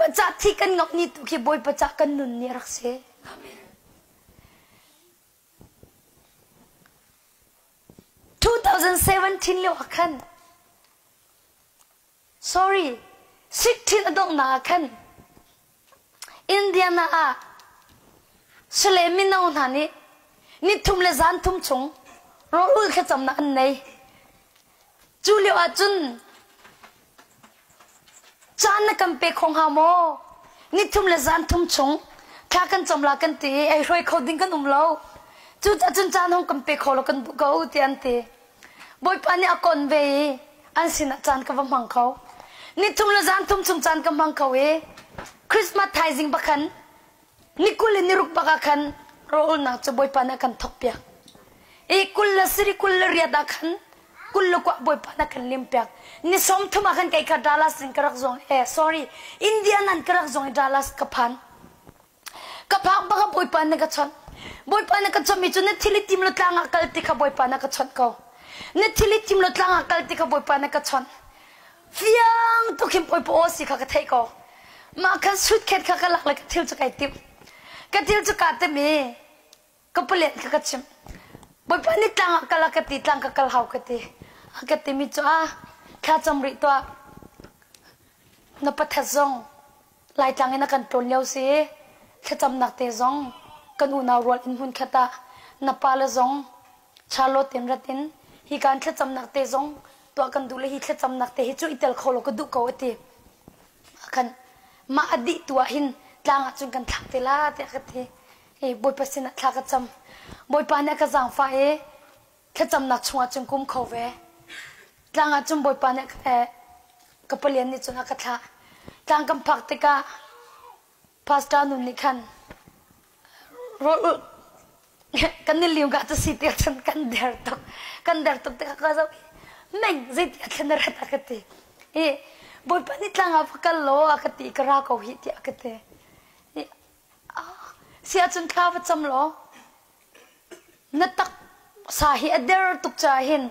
Bawipa cah thi kan ngap ni tu khi Bawipa cah kan nun ni a rak si. Amen. 2017 lio ah khan sorry 16 a donghnak ah khan Indiana ah Sule mino hna nih nithum le zan thum chung rawlul thlacamnak an nei. Cu lio ah cun caan na kan pe kho hnga maw? Nithum le zan thum chung thla kan cam la kan ti i ei hruai kho ding kan um lo. Cucaah cun caan hong kan pe kho lo kan duh ko ti an ti. Bawipa nih a kon ve i an sinah caan ka va hmang kho. Nithum le zan thum chung caan ka hmang kho i Christmas thaizing bak khan ni 20 le ni ruk bak ah khan rawlulnak cu Bawipa nih a kan thawkpiak. I 20 le sari 28 ah khan 20 le kua Bawipa nih a kan limpiak. Ni 30 ah khan kei kha Dallas in ka rak zong eh sorry Indiana in ka rak zong i Dallas ka phan. Ka phak bak ah Bawipa nih ka chawnh. Bawipa nih ka chawnhmi cu na thil i tim lo tlang ah kal ti kha Bawipa nih ka chawnh ko. Na thil i tim lo tlang ah kal ti kha Bawipa nih ka chawnh. Fiang tuk hin Bawipa aw si kha ka theih ko. Mah khan suitcase kha ka lak le ka thil cu kai tim. Ka thil cu kaa tim i ka palen kha ka chimh. Bawipa nih tlang ah kal a ka ti, tlang ka kal hau ka ti. A ka timi cu ah thla cam rih tuah. Na pathat zong Laitlang in a kan tlawn lio si. Thlacamnak te zong kan unau rual in hmunkhat ah na pale zong Charlotte in rat in hi kan thlacamnak te zong tuah kan duh le hi thlacamnak te hi cu i tel kho lo ka duh ko a ti. Khan mah a dih tu ah hin tlang ah cun kan thlak te la tiah ka ti. I Bawipa sinah thla ka cam. Bawipa nih a ka zaangfah i thlacamnak chungah cun kum kho ve. Tlang ah cun Bawipa nih ka palian nih cun a ka thlah. Tlang kan phak tikah pastor nu nih khan rawl kan i liu ka cu si ti cun kan der tuk kan der tuk tikah ka zoh meng zeiti a thlen rat a ka ti i Bawipa nih tlang ah va kal law a ka ti ka ra ko hih tiah a ka ti si ahcun thla va cam law na taksa hi a der tuk caah hin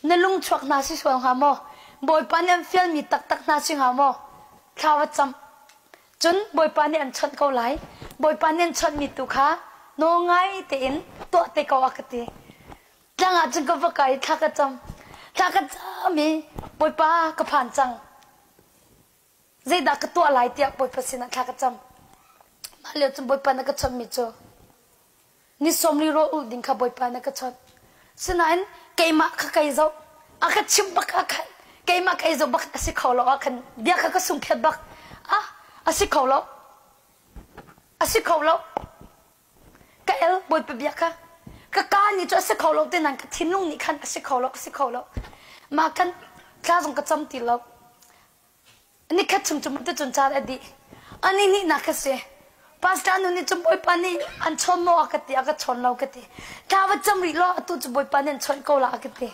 na lung chuak hna si sual hnga maw? Bawipa nih an fialmi taktak hna si hnga maw? Thla va cam. Cun Bawipa nih an chawnh ko lai. Bawipa nih an chawnhmi tu kha nawl ngai tein tuah te ko a ka ti. Tlang ah cun ka va kai i thla ka cam. Thla ka cam i Bawipa ka phan cang. Zeidah ka tuah lai tiah Bawipa sinah thla ka cam. Mah lio cun Bawipa na ka chawnhmi cu ni 40 rawl ulh ding kha Bawipa na ka chawnh. Sinain keimah kha kai zoh. A ka chimh bak ah khan keimah kai zoh bak a si kho lo ah khan bia kha ka sungphiat bak. Ah a si kho lo. A si kho lo. Ka el Bawipa bia kha ka kaa nih cu a si kho lo te nain ka thinlung nih khan a si kho lo a si kho lo. Mah khan thla zong ka cam ti lo. Nikhat chung cu ticun caan a dih. Ani nihnak ka si. Pastor nu nih cun Bawipa nih an chawn maw a ka ti, a ka chawn lo ka ti. Thla va cam rih law atu cu Bawipa nih an chawnh ko la a ka ti.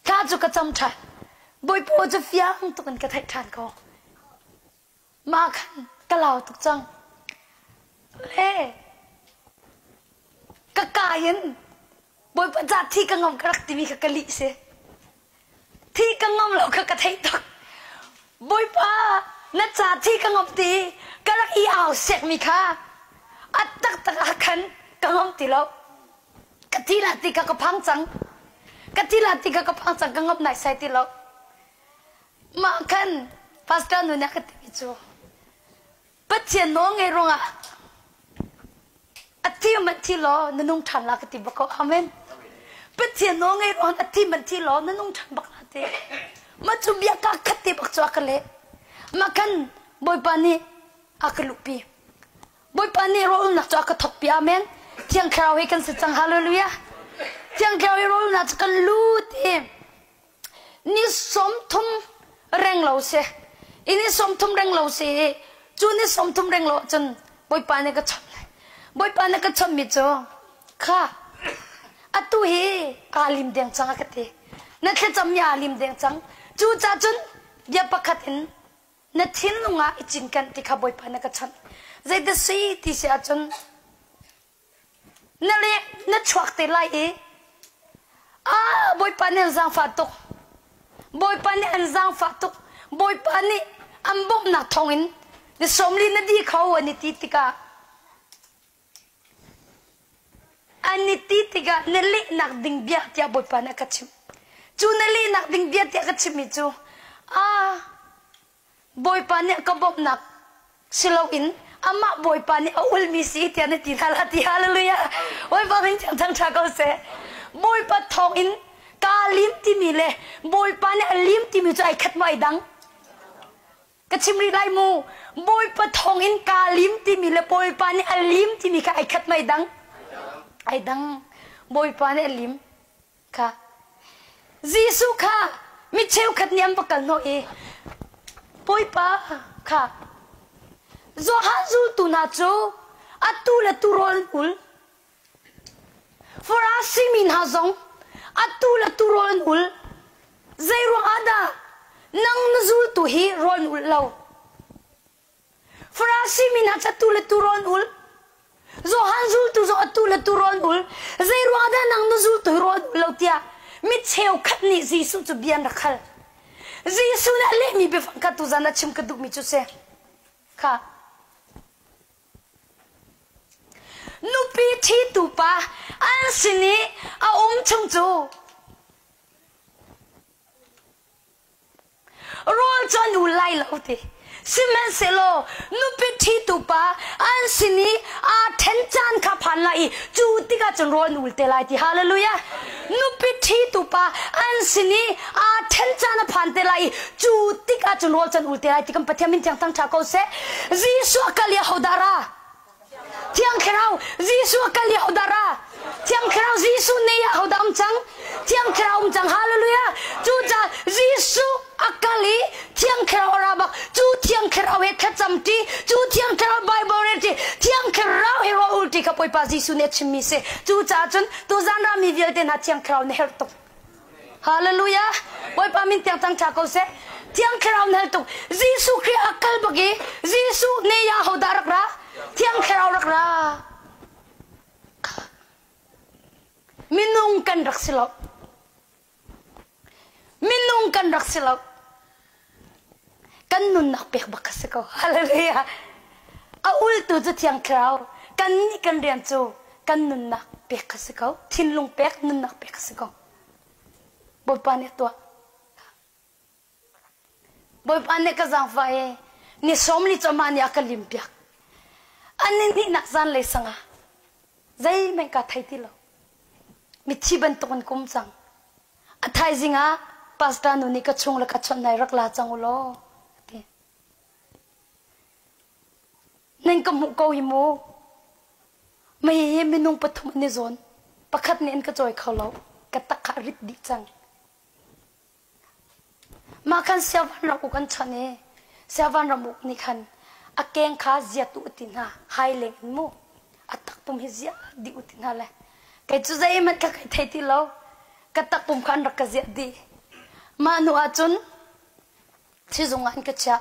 Thla cu ka cam ṭhan. Bawipa aw cu fiang tuk in ka theih ṭhan ko. Mah khan ka lau tuk cang. Le ka ka in Bawipa ca thi ka ngam ka rak timi kha ka lih si. Thi ka ngam lo kha ka theih tuk. Bawipa, na ca thi ka ngam ti ka rak i au sekmi kha a taktak ah khan ka ngam ti lo. Ka thi la ti kha ka phang cang. Ka thi la ti kha ka phang cang ka ngam naisai ti lo. Mah khan pastor nu nih a ka timi cu Pathian nawl ngei ruangah a thi man thi law na nung ṭhan la ka ti bak ko. Amen. Pathian nawl ngei ruangah a thi man thi law na nung ṭhan bak la ti. Mah cu bia ka khat te bak cu a ka leh. Mah khan Bawipa nih a ka luhpi. Bawipa nih rawlulnak cu a ka thawkpi. Amen. Thiang Thlarau he kan si cang. Hallelujah. Thiang Thlarau he rawlulnak cu kan lut i ni 30 reng lo si i ni 30 reng lo si i cu ni 30 reng lo ahcun Bawipa nih ka chawnh lai Bawipa nih ka chawnhmi cu kha atu hi aa lim deng cang a ka ti na thlacammi aa lim deng cang cu ca cun bia pakhat in na thinlung ah i cinken ti kha Bawipa nih ka chawnh zeidah si ti si ahcun Na le na chuak te lai i ah Bawipa nih an zaangfah tuk. Bawipa nih an zaangfah tuk. Bawipa nih an bawmhnak. bawmhnak thawngin ni 40 na di kho an i ti tikah an i ti tikah na lehnak ding bia tiah Bawipa nih a ka chimh. Cu na lehnak ding bia tiah ka chimhmi cu ah Bawipa nih a ka bawmhnak si loin amah Bawipa nih a ulmi si tiah na ti hna la ti hallelujah Bawipa min thiang thangṭha ko seh Bawipa thawngin kaa lim timi le Bawipa nih a lim timi cu ai khat maw ai dang ka chim rih lai mu Bawipa thawngin kaa lim timi le Bawipa nih a lim timi kha ai khat maw ai dang ai dang Bawipa nih a lim kha Jesuh kha mi cheukhat nih an va kal hnawh i Bawipa kha Johan zultu hna cu atu le tu rawl an ul. Farasi mi hna zong atu le tu rawl an ul. Zei ruang ah dah nang na zultu hi rawl an ulh lo? Farasi mi hna cu atu le tu rawn ul. Johan zultu zong atu le tu rawn ul. Zei ruang dah nang na zultu hi rawn ul lo tiah mi cheukhat nih Jesuh cu bia an rak hal. Jesuh nih a lehmi biafang kha tuzan ah chim ka duhmi cu si. Kha. Nupi ṭhitu pa an sin i a um chung cu Rawl cu an ul lai lo ti. Sihmanhsehlaw nupi ṭhitu pa an sin i aa ṭhen caan kha phan lai i cu tikah cun rawl an ul te lai ti. Hallelujah! Nupi ṭhitu pa an sin i aa ṭhen caan a phan te lai i cu tikah cun rawl cu an ul te lai ti kan Pathian min thiang thangṭha ko seh. Jesuh a kal i ahodah ra? Thiang Thlarau Jesuh a kal i hodah ra? Thiang Thlarau Jesuh nei ah hodah um cang? Thiang Thlarau um cang. Hallelujah. Cucaah Jesuh a kal i Thiang Thlarau a ra bak. Cu Thiang Thlarau he thlacam ṭi, cu Thiang Thlarau Bible rel ṭi, Thiang Thlarau he rawl ul ṭi kha Bawipa Jesuh nih a chimmi si. Cucaah cun tuzan rami vialte hna Thiang Thlarau na herh tuk. Hallelujah. Bawipa min tiang cang ṭha ko seh. Thiang Thlarau na hal tuk. Jesuh Khrih a kal bak i Jesuh ne ya hodah rak ra? Thiang Thlarau rak ra. Minung kan rak si lo. Minung kan rak si lo. Kan nunnak pek bak ka si ko. Hallelujah. A ultu cu Thiang Thlarau. Kan nih kan rian cu kan nunnak pek ka si ko. Thinlung pek, nunnak pek ka si ko. Bawipa nih a tuah. Bawipa nih ka zaangfah i ni 40 cu amah nih a ka limpiak. An ni hnihnak zanlei sangah zeihmanh kaa thei ti lo. Mithi bantuk in ka um cang. A thaizing ah pastor nu nih ka chung le ka chawnh hna i rak la cang u law a ti. Nan ka hmuh ko hi mu. Mei hi minung pathum an i zawn. Pakhat nih an ka cawi kho lo. Ka tak kha a rit dih cang. Mah khan siavan ram uk an chawnh i siavan ram uk nih khan a keng kha ziat u ti hna hai leng in mu a takpum hi ziah dih u ti hna le kei cu zeihmanh kha kai thei ti lo ka takpum kha an rak ka ziah dih mah hnu ah cun sizung ah an ka chiah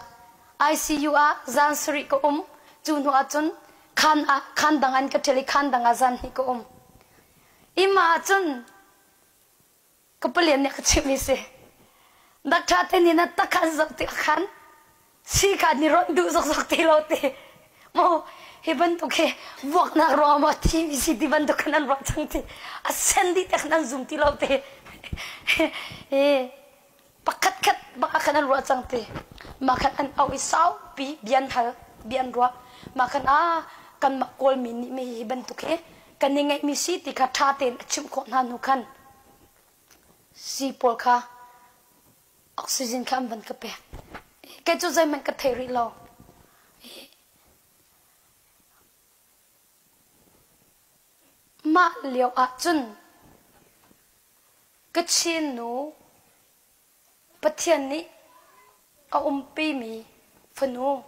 ICU ah zan sarih ka um cu hnu ah cun khan ah khan dang an ka ṭhial i khan dang ah zan hnih ka um i mah ah cun ka palian nih a ka chimhmi si doctor te nih na tak khan zoh tik khan si kha ni rawnh duh zokzok ti lo ti mu hi bantuk hi vuaknak ruang maw thi mi si ti bantuk khan an ruah cang ti a sen dih te khan an zum ti lo ti hi pakhat khat bak ah khan an ruah cang ti mah khan an auh i saupi bian hal bian ruah mah khan a kanmah kawlmi nih mi hi bantuk hi kan i ngeihmi si ti kha ṭha tein a chimh khawh hna hnu khan sii pawl kha oxygen kha an van ka pek. Kei cu zeihmanh ka thei rih lo. Mah lio ah cun Kachin nu Pathian nih a umpimi fanu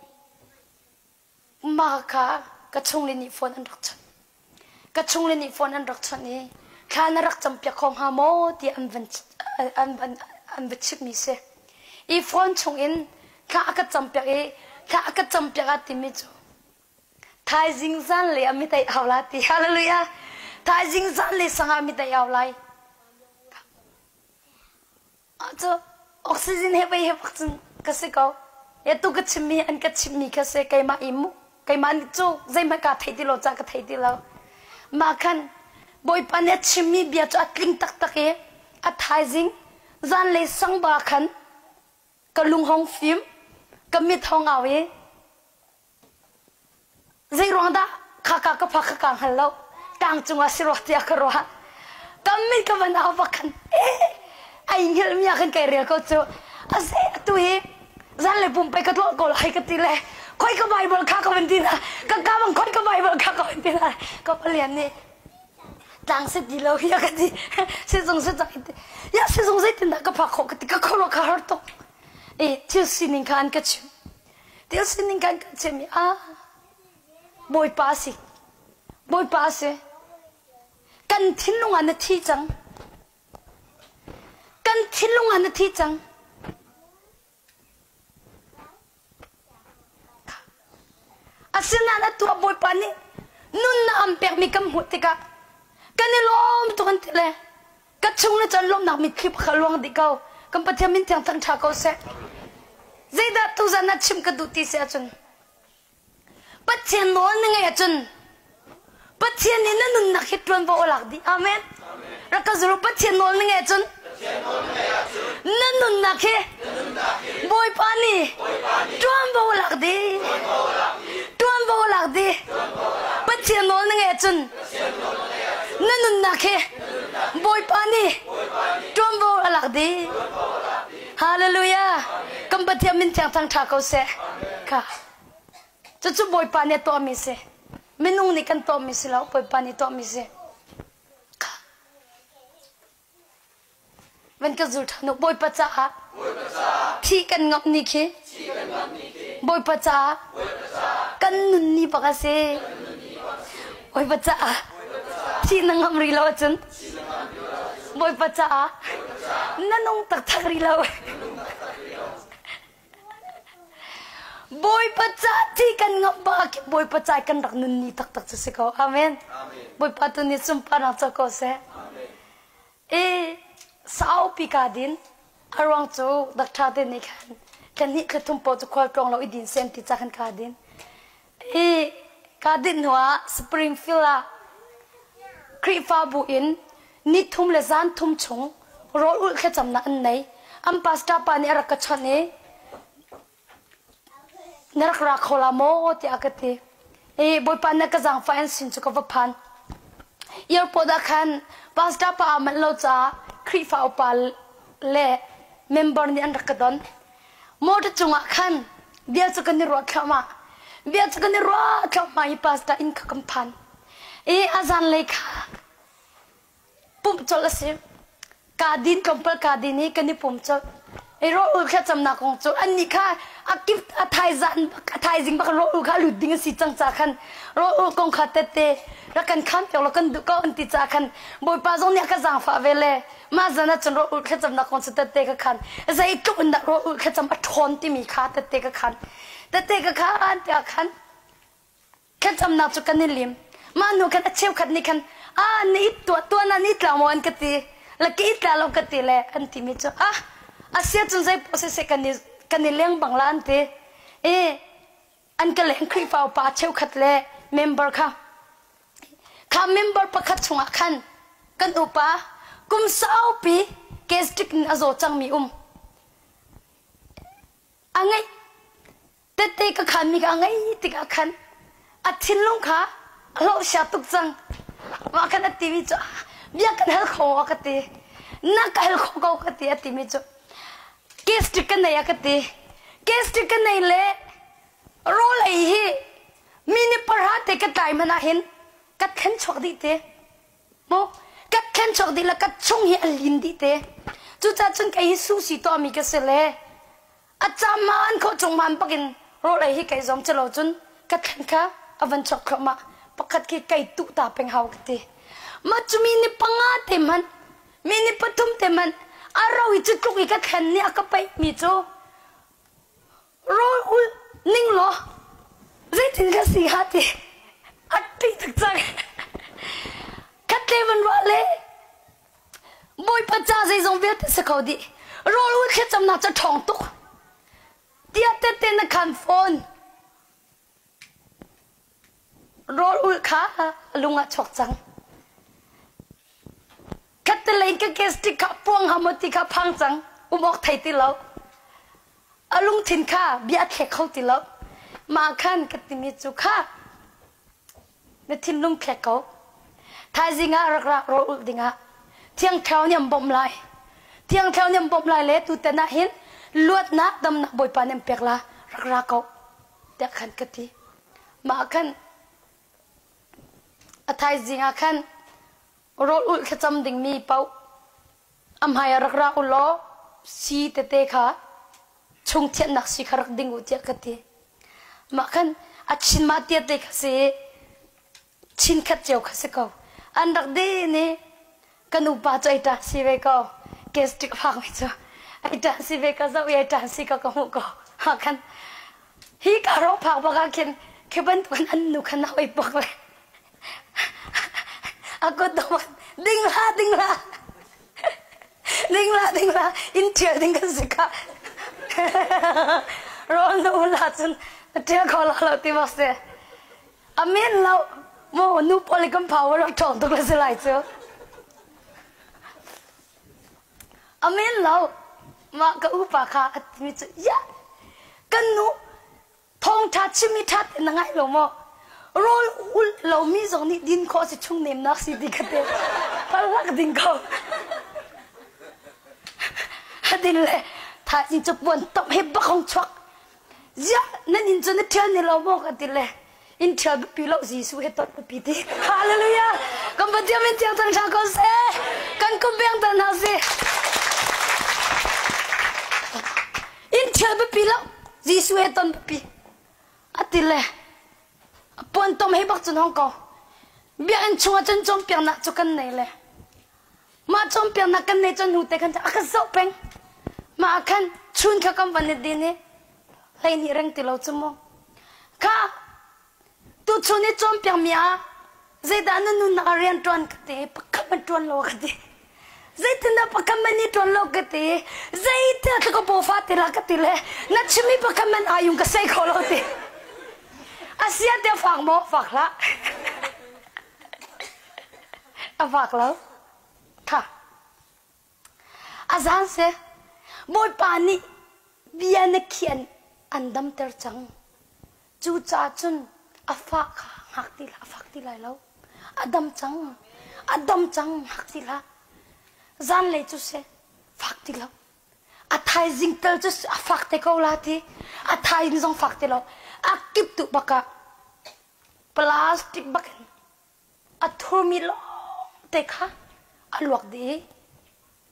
Mah kha ka chungle nih phone an rak chawnh. Ka chungle nih phone an rak chawnh i thla na rak campiak kho hnga maw tiah an van an van an va chimhmi si. I phone chungin thla a ka campiak i thla a ka campiak ah timi cu thaizing zanlei ah mitei au la ti. Hallelujah. Thaizing zanlei sangah mitei au lai. Cu oxygen he pei he bak cun ka si ko. Ya tu ka chimmi an ka chimmi kha si keimah i mu keimah nih cu zeihmanh kaa thei ti lo ca ka thei ti lo. Mah khan Bawipa nih a chimmi bia cu a tling taktak i a thaizing zanlei sangba khan ka lung hong fim ka mit hong au i Zei ruang dah khaka ka phak kha kaa hngal lo. Tlang cungah si rua tiah ka ruah. Ka mit ka van au bak khan eh ai hngilhmi ah khan kai rel ko cu. Ase atu hi zanlei pumpai ka tlawh ko lai ka ti le khoi ka Bible kha ka van ti na ka ka bang khoi ka Bible kha ka van ti na ka palian nih tlang si ti lo hi ka ti sizung si cang ya sizung zeitindah ka phak khawh ka ti ka khuaruah ka har tuk e thil sining kha an ka chim Thil sining kan kan chimmi ah Bawipa a si. Bawipa a si. Kan thinlung ah na thi cang. Kan thinlung ah na thi cang. Asinain atu ah Bawipa nih nunnak an pekmi kan hmuh tikah kan i lawm tuk an ti le Ka chung le cun lawmhnak mitthli pakhat luang dih ko. Kan Pathian min thiang thang ṭha ko seh. Zeidah tuzan ah chim ka duh ti si ahcun Pathian nawl na ngeih ahcun Pathian nih na nunnak hi ṭuanvo a lak dih. Amen. Rak ka zul Pathian nawl na ngeih ahcun na nunnak hi Bawipa nih ṭuanvo a lak dih. Ṭuanvo a lak dih. Pathian nawl na ngeih ahcun na nunnak hi Bawipa nih ṭuanvo a lak dih. Hallelujah. Kan Pathian min thiang thang ṭha ko seh. Kha. Cucu Bawipa nih a tuahmi si. Minung nih kan tuahmi si lo, Bawipa nih tuahmi si. Kha. Van ka zul ṭhan u. Bawipa caah thih kan ngamh ni khi Bawipa caah kan nun ni bak a si. Bawipa caah thih na ngamh rih lo ahcun Bawipa caah na nung taktak rih lo. Bawipa ca thi kan ngamh bak khi Bawipa ca kan rak nun ni taktak cu si ko. Amen. Bawipa tu nih sunparnak co ko seh. E saupi ka din. A ruang cu dakṭha te nih khan thla hnih thla thum paoh cu khual tlawng lo i din sen ti ca khan ka din. I ka din hnuah Springfield ah Khrihfabu in ni thum le zan thum chung rawl ulh thlacamnak an nei. An pastor pa nih a rak ka chawnh i na rak ra kho la maw tiah a ka ti. I Bawipa na ka zaangfah an sin cu ka va phan. Airport ah khan pastor pa aa manh lo caah Khrihfa upa le member nih an rak ka don. Motor cungah khan bia cu kan i ruah thluahmah. Bia cu kan i ruah thluahmah i pastor inn kha kan phan. I a zanlei kha pumh colh a si. Kaa din tlawmpal kaa din i kan i pum colh. I rawl thlacamnak kong cu annih kha a kip a thaizan a thaizing bak rawl kha lut ding a si cang ca khan rawl kong kha tette rak kan khan piak law kan duh ko an ti ca khan Bawipa zong nih a ka zaangfah ve le mah zan ah cun rawl thlacamnak kong cu tette ka khan zeitluk in dah rawl thlacam a ṭhawn timi kha tette ka khan tette ka khan tiah khan Thlacamnak cu kan i lim. Mah hnu khan a cheukhat nih khan ah na it tuah tuah na ni tla maw an ka ti. Le ka it tla lo ka ti le an timi cu ah a sia cun zei poh siseh kan i kan i leng bang la an ti. I an ka leng Khrihfa upa cheukhat le member kha kha member pakhat chungah khan kan upa kum saupi gastric in a zaw cangmi um a ngeih Tette ka khanmi ka ngei tikah khan a thinlung kha a hlawhsia tuk cang. Mah khan a timi cu bia kan hal kho a ka ti. Na ka hal kho ko ka ti a timi cu gastric ka nei a ka ti. Gastric ka nei le rawl ei hi mi nih parha te ka tlai hmanh ah hin ka thlen chuak dih te. Mu ka thlen chuak dih le ka chung hi a lin dih te. Cucaah cun kei hi susi tuahmi ka si le A caan khawh chung man bakin rawl ei hi kei zong cu lo cun ka thlen kha a van chuak thluahmah. Pakhat khi kei tuh ta peng hau ka ti. Mah cu mi ni panga te hmanh, mi ni pathum te hmanh a ro i cu tluk i ka thlen nih a ka paih mi cu rawl ulh ning law zeitin ka si hnga ti a ṭih tuk cang. Khatle van ruah le Bawipa ca zeizong vialte si kho dih. Rawl ul thlacamnak cu ṭhawng tuk. Tiah tette na khan fawn. Rawl ulh kha a lung ah chuak cang. Khattelei ka gastric kha puang ha maw ti kha phang cang. Um awk thei ti lo. A lungthin kha bia a thlek kho ti lo. Mah khan ka timi cu kha na thinlung thlek ko. Thaizing ah rak ra rawl ulh dingah Thiang Thlarau nih an bawmh lai. Thiang Thlarau nih an bawmh lai le tutan ah hin luatnak damnak Bawipa nih an pek la rak ra ko tiah khan ka ti. Mah khan a thaizing ah khan rawl ulh thlacam dingmi paoh a hmai ah rak ra u law sii tete kha chung thianhnak sii kha rak ding u tiah ka ti. Mah khan a chin mah tia te kha si chinkhat cio kha si ko. An rak din i kan upa cu ai ṭan si ve ko. Gastric fak mi cu ai ṭan si ve ka zoh i ai ṭan si ka ka hmuh ko. Ha khan hi ka ro phak bak ah khin khi bantukin an nu kha nau ei bak le a kut dong ding hlah ding hlah ding hlah ding hlah in ṭhial ding kan si kha rawl na ul ahcun na ṭhial kho la lo ti bak si amen lo mu nu pawl i kan power rak ṭhawng tuk le si lai cu amen lo mah ka upa kha a timi cu ya kan nu Thawngṭha chim i ṭha tein na ngaih lo maw? Rawl ulh lomi zong nih din khawh si chung nemnak si ti kha te palak ding ko. A din le thaizing cu puan tom he bak hong chuak. Ziah nan inn cu na ṭhial ni lo maw ka ti le in ṭhial biapi lo Jesuh he ton biapi ti. Hallelujah! Kan Pathian min tiang thang ṭha ko seh. Kan kum beng tan hna si. In ṭhial biapi lo Jesuh he ton biapi a ti le puan tom he bak cun hong ko biakinn chungah cun cawnpiaknak cu kan nei le mah cawnpiaknak kan nei cun hnu te khan a ka zoh peng mah ah khan chun kha kan van i din i 12 reng ti lo cu mu kha Tuchun i cawnpiakmi ah zeidah na nunnak ah rian ṭuan ka ti pakhat man ṭuan lo ka ti zeitindah pakhat man i ṭuan lo ka ti zeitin ka bawfa ti la ka ti le na chimmi pakhat man ayung ka sei kho lo ti asia te fak maw fak hlah a fak lo tha A zan seh, Bawipa nih bia na khian an damter cang. Cucaah cun a fah kha hngak ti hlah, a fak ti lai lo. A dam cang, a dam cang, hngak ti hlah. Zanlei cu seh, fak ti lo. A thaizing tel cu a fak te ko la ti. A thaizing zong fak ti lo. A kip tu bakah plastic bakin a thurmi lawngte kha a luak dih i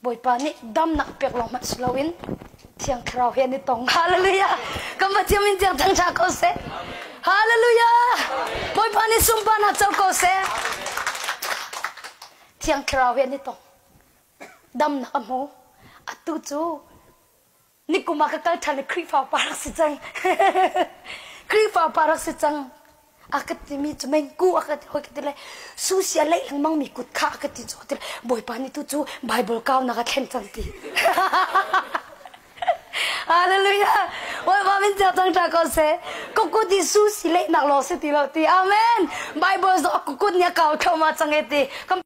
Bawipa nih damnak pek lawng hmanh si loin Thiang Thlarau he an i tong. Hallelujah! Kan Pathian min tiang thangṭha ko seh. Hallelujah! Bawipa nih sunparnak co ko seh. Thiang Thlarau he an i tong. Damnak a hmu. Atu cu Nikum ah ka kal ṭhan i Khrihfa upa rak si cang. Khrihfa upa rak si cang. A ka timi cu mengku a ka ti hoi ka ti le susi a leih lengmang mi kut kha a ka ti cu ti le Bawipa nih tu cu Bible kaunak a thlen cang ti. Hallelujah. Bawipa min cia cang ṭha ko seh. Ka kut i susi leihnak lawng si ti lo ti. Amen. Bible zong a kut nih a kau thluahmah cang e ti.